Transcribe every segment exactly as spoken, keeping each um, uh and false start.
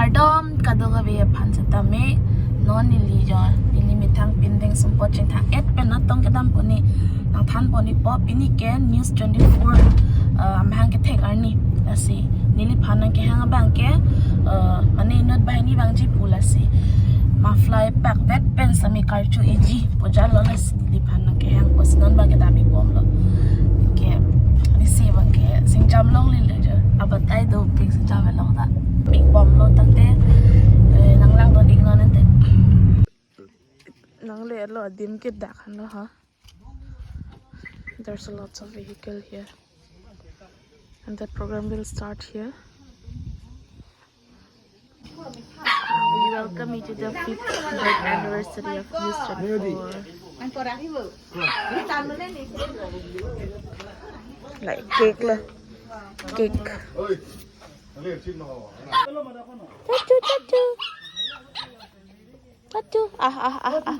Kardom kadokave aphan setame, non neli jo, neli methang pindeng sumpot chingthang et pen natong kedam poni, nangthan poni po pini ke News twenty-four, uh, amahang kethek arni, lasi neliphan nangkehang abang ke, uh, mane inut banghini vangji pu lasi, muffler pakvet pen sami karcho iji pu jalo lasi neliphan nangkehang pusi non abang ke dam-ik bomlo. Ke, nisi abang ke singjam longle lo jo. Abatai do ke singjam longle ta. Mik bomlo tangte, eh, nanglang do dik non ante. Nangle lo adim ke dak han lo ha. There's a lots of vehicle here. And the program will start here. We welcome you to the fifth birth anniversary of News twenty-four. Like cake la. Cake. Tatu, tatu. Tatu. Ah, ah, ah, ah.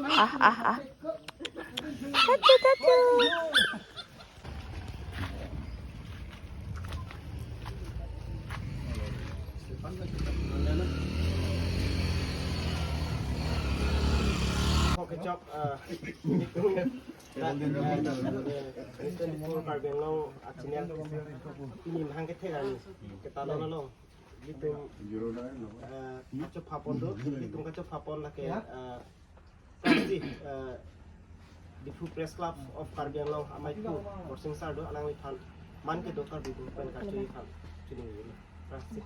Ah, ah, ah. Tatu, tatu. Oke, Cok, eh, News twenty-four Karbi Anglong, ah, channel. Pini amahang kethek arni, ketalo nalo. Ilitum, eh, kachopha pon do, ilitum kachopha pon lake, eh, Trustee, eh, Diphu Press Club of Karbi Anglong amei pu Borsing Sar do, alangliphan man kedo Karbi pu pen kachopha pon chini. Trustee.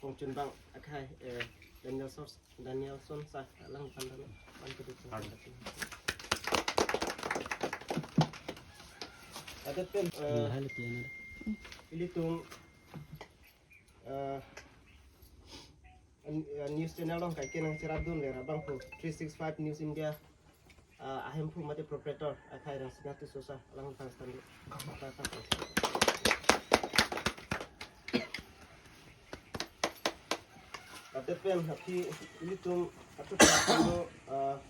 Kongchun bang akhai, eh, Daniel Sos, Danielson Sar, alangliphan man kedo. Adet pen, eh, ilitum, eh, an-, eh, news channel along kaike nangcherap dunver abangphu three six five News India, ah, ahemphu mate proprietor akhai Rangsina Tisso Sar, alangliphan setame. Adet pen aphi ilitum atu, ah,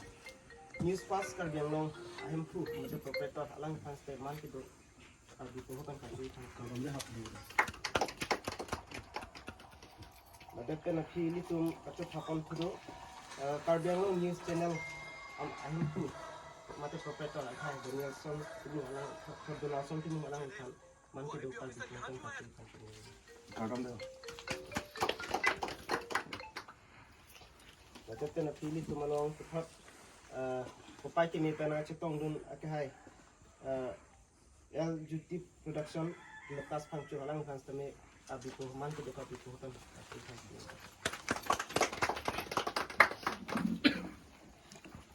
News Fast Karbi Anglong ahemphu mate proprietor, alangliphan setame man kedo Karbi pu pen kachopha pon. Adet pen aphi ilitum kachopha pon thudo, eh, Karbi Anglong News Channel am ahemphu mate proprietor akhai Danielson Timung alang, Donaldson Timung alangliphan man kedo Karbi pu pen kachopha pon. Adet pen aphi ilitum along kethak, eh, kopai keme pen nangchetong dun akhai, eh, L J T Production, Lucas Phangcho, alangliphan setame Karbi pu man kedo Karbi pu pen.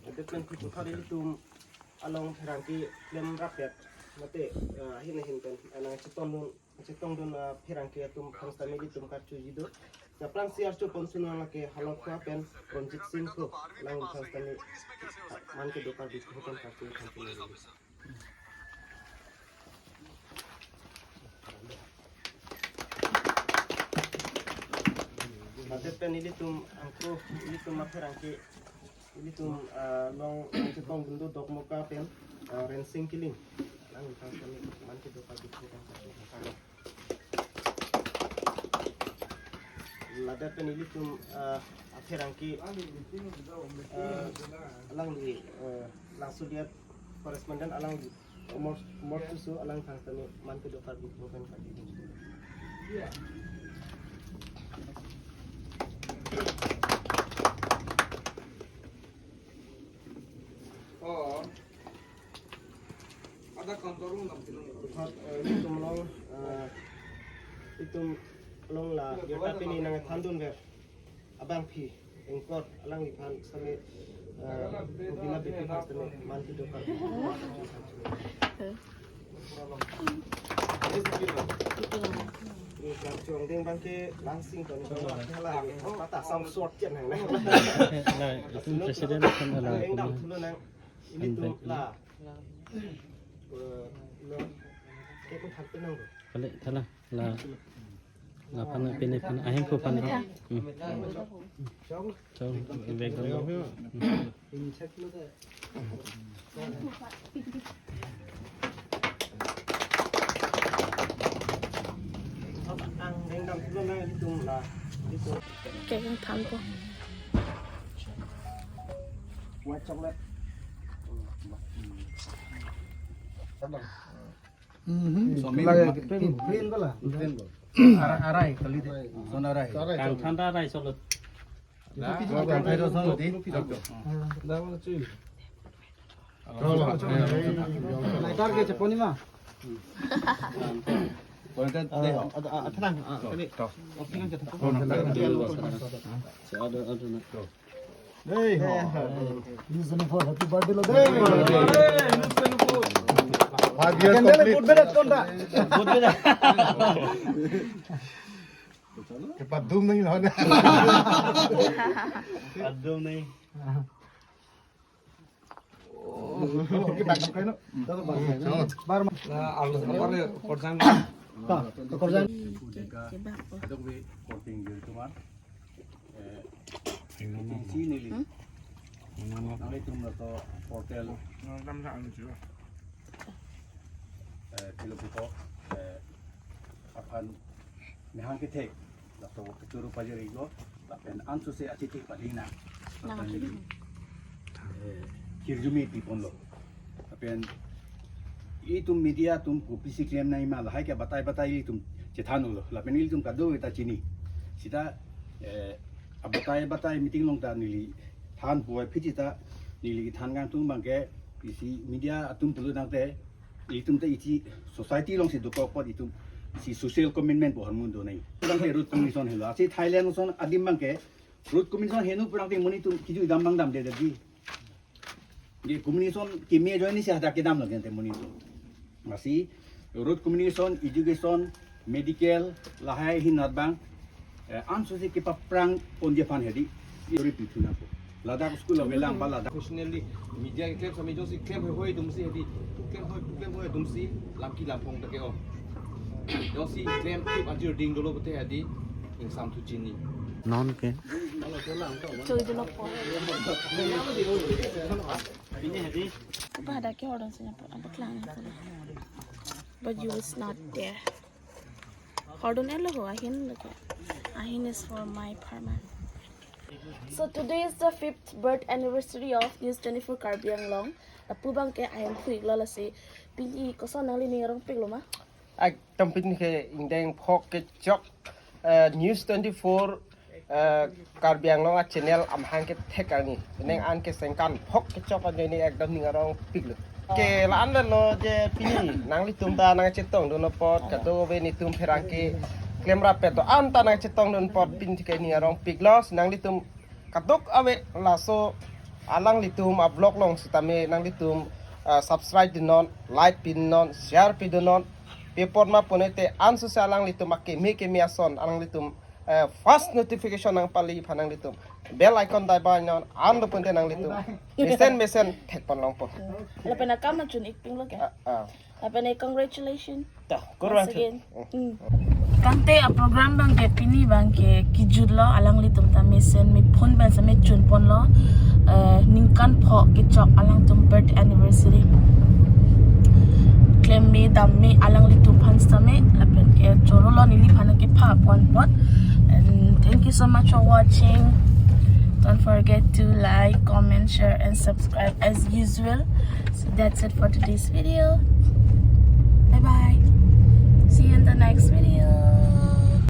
Adet pen kethak ilitum along pherangke klemrappet mate, eh, ahin ahin pen, eh, nangchetong dun, chetong dun, eh, pherangke atum aphan setame ilitum karcho jido. Aphrangsi archo pon suno lake Halok Kua pen Ronjit Singh Kro, alangliphan setame man kedo Karbi pu pen kachopha pon. Adet pen ilitum angko, ilitum apherangke, ilitum, ah, along chetong dun do Dokmoka pen, ah, Rensing Killing, alangliphan setame man kedo Karbi pu pen. Ladak pen ilitum, ah, apherangke, ah, alangli, ah, Langsuliat correspondent alangli Omor, Omor Tisso, alangliphan setame man kedo Karbi pu pen kachopha pon. Oh. Ada kantor lu nam tinang. Kethak, eh, ilitum along, eh, ilitum along la, jota pini nangthan dunver abangphi anchor alangliphan setame, eh, Rubina Beypi aphan setame man kedo Karbi. Ini kan chong ding bangke langsing kan, kalau hala, patah sam short chen nang. Nah, itu presiden kan hala. Yang dam dulu nang. Ilitum la. Eh, lo, kaike than penang lo. Kali, thanlo, la. Aphan, apini aphan, ahemphu aphan. Hmm. Chong, background. Cake ang thanpo. White chocolate. Mhm. Green, green wala. Arai, arai, kali de. Son arai. Kangthanta arai solot. Lighter ke cheponi ma? Ada, ada, ada, tenang. Ah, ini. Oke, kan, cetha. Hey, ho. Miss Jennifer, happy birthday lo de. Five years complete. Put beda ton da. Kepadum nahi lo na. Padum nahi. Bar ma. Na, arlo sa par le, korjang. Ta, korjang. Kebak po. Adok ve korting gir tumar. Eh, tingsi neli. Hmm? Nanglitum laso portal. Nam sa anu jiwa. Eh, Philo Kukok, eh, aphan mehang kethek, laso kechoro pajir-iklo, lapen ansose achithi padina. Nang lapen achithi. Eh, hirjume piponlo. Lapen itum media atum kopisi klem nangji ma lahai ke batai batai itum chethan-olo. Lapen itum kadokave ta chini. Sita, eh, abatai batai meeting along ta neli than puvoiphit sita neli than kangtung abangke isi media atum pulo tangte itum ta isi society alongsi dokok apot itum isi social commitment pu ahormu do nangji. Pulangte Road Commission helo. Lasi Thailand ason adim abangke Road Commission heno pulangte monit atum kejui dam abang damde dadi. Ye communication keme ajoine si hadak kedam lagi ante monit atum. Lasi road communication, education, medical, lahai ahin anat abang, eh, ansose kepaphrang ponji aphan hedi, iri pithu nangpo. Ladak school avelang ba ladak. Personally, media keklem sami jongsi klem hoi hoi atumsi hedi, klem hoi, klem hoi atumsi lamki lamphong ta ke-o. Jongsi klem tip ajir ding dolo pute hedi, ingsam thu chini. Non ke. Choi dolo po. Apa ada ke orang sini apa, apa kelang sini. But you is not there. Hold on, hello, ahin lagi. Ahin is for my apartment. So today is the fifth birth anniversary of News twenty-four Karbi Anglong. Lapu abangke ahemphu-iklo lasi. Pini koson nangli ning arongpiklo ma? Ekdom pini ke ingdeng phok kechok, eh, News twenty-four, eh, Karbi Anglong a channel amahang kethek arni. Penang an ke sengkan phok kechok ajoine ekdom ning arongpiklo. Ke la-an lo je pini nanglitum ta nangchetongdun apot kadokave netum pherangke klemrap pet do-an ta nangchetongdun apot pini ke ning arongpiklo si nanglitum kadokave laso alanglitum a vlog along sitame nanglitum, ah, subscribe dunnon, like pidunnon, share pidunnon. Pi apot ma pune te ansose alanglitum akeme keme ason alanglitum, eh, first notification nangpale aphan nanglitum bell icon daibai non an do pune te nanglitum mesen mesen thekpon longpo. Lapen akam chun-ik pinglo ke. Ah, ah. Lapen e congratulations. Ta, once kurang again. Hmm. Tangte a program abangke pini abangke kejutlo, alanglitum ta mesen me phone pen same chunponlo, eh, ningkan phok kechok alangtum birth anniversary. Klem me dam me alanglitum aphan same lapen ke chorolo neliphan kepha ponpon. And thank you so much for watching. Don't forget to like, comment, share, and subscribe as usual. So that's it for today's video. Bye bye.